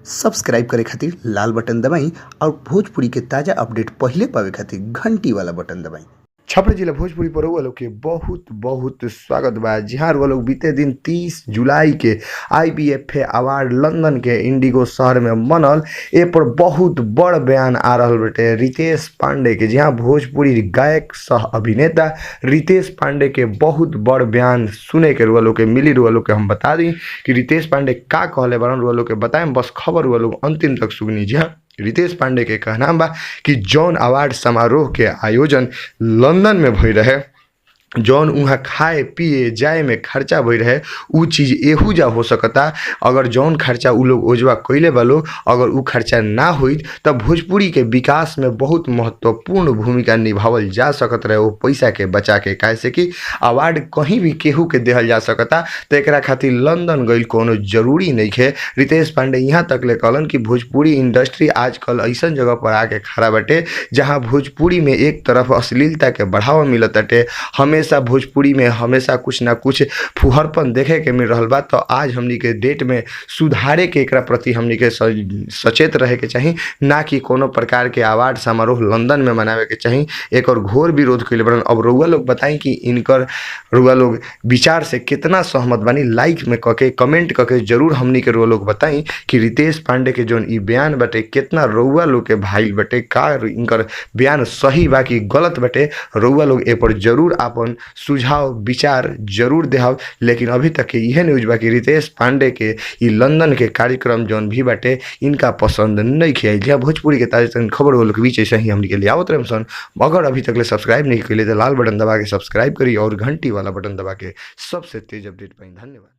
Subscribe करे खातिर लाल button दबाई और भोजपुरी के ताजा अपडेट पहिले पावे खातिर घंटी वाला बटन दबाई। छपरा जिला भोजपुरी पर रउआ लोग के बहुत बहुत स्वागत बा। जी हाँ, रउआ लोग बीते दिन 30 जुलाई के आईबीएफए अवार्ड लंदन के इंडिगो शहर में मनल, ए पर बहुत बड़ बयान आ रहल बाटे रितेश पांडे के। जी हाँ, भोजपुरी गायक सह अभिनेता रितेश पांडे के बहुत बड़ बयान सुने के रउआ लोग के मिली। रउआ लोग के हम बता दी कि रितेश पांडे का कहले बारन, रउआ लोग के बताएम, बस खबर रउआ लोग अंतिम तक सुनी। जी हाँ, रितेश पांडे के कहना बा कि जौन अवार्ड समारोह के आयोजन लंदन में भई रहे, जौन उहाँ खाए पिए जाए में खर्चा भई रहे, उ चीज़ एहू जा हो सकता। अगर जौन खर्चा उ लोग ओजवा कइले बा लोग, अगर उ खर्चा ना होइत त भोजपुरी के विकास में बहुत महत्वपूर्ण भूमिका निभावल जा सकत रहे वो पैसा के बचा के। काहे से कि अवार्ड कहीं भी केहू के देहल जा सकता, त एकरा खातिर लंदन गइल कोनो जरूरी नइखे। रितेश पांडे यहाँ तक ले कहलन कि भोजपुरी इंडस्ट्री आजकल अइसन जगह पर आके खड़ा बाटे जहाँ भोजपुरी में एक तरफ अश्लीलता के बढ़ावा मिलताटे, हमेशा भोजपुरी में हमेशा कुछ ना कुछ फुहरपन देखे के मिल रहल बा। तो आज हमनी के डेट में सुधारे के एकरा प्रति हमनी के सचेत रहे के चाही, ना कि कोनो प्रकार के अवार्ड समारोह लंदन में मनावे के चाही। एक और घोर विरोध कइले बड़न। अब रउआ लोग बताई कि इनकर रउआ लोग विचार से कितना सहमत बानी। लाइक में कके कमेंट कके जरूर हमनी के रउआ लोग बताई कि रितेश पांडे के जौन ई बयान बाटे कितना रउआ लोग के भाई बाटे, का इनकर बयान सही बा कि गलत बाटे। रउआ लोग ए पर जरूर आपन सुझाव विचार जरूर देहब। लेकिन अभी तक के इहे न्यूज बा कि रितेश पांडे के ई लंदन के कार्यक्रम जौन भी बाटे इनका पसंद नहीं आइल। जी भोजपुरी के ताजा खबर वो लोग बीच ऐसे ही हमनी के लिए आवत रहे सन। अगर अभी तक ले सब्सक्राइब नहीं कइले तो लाल बटन दबा के सब्सक्राइब करी और घंटी वाला बटन दबा के सबसे तेज अपडेट पाई। धन्यवाद।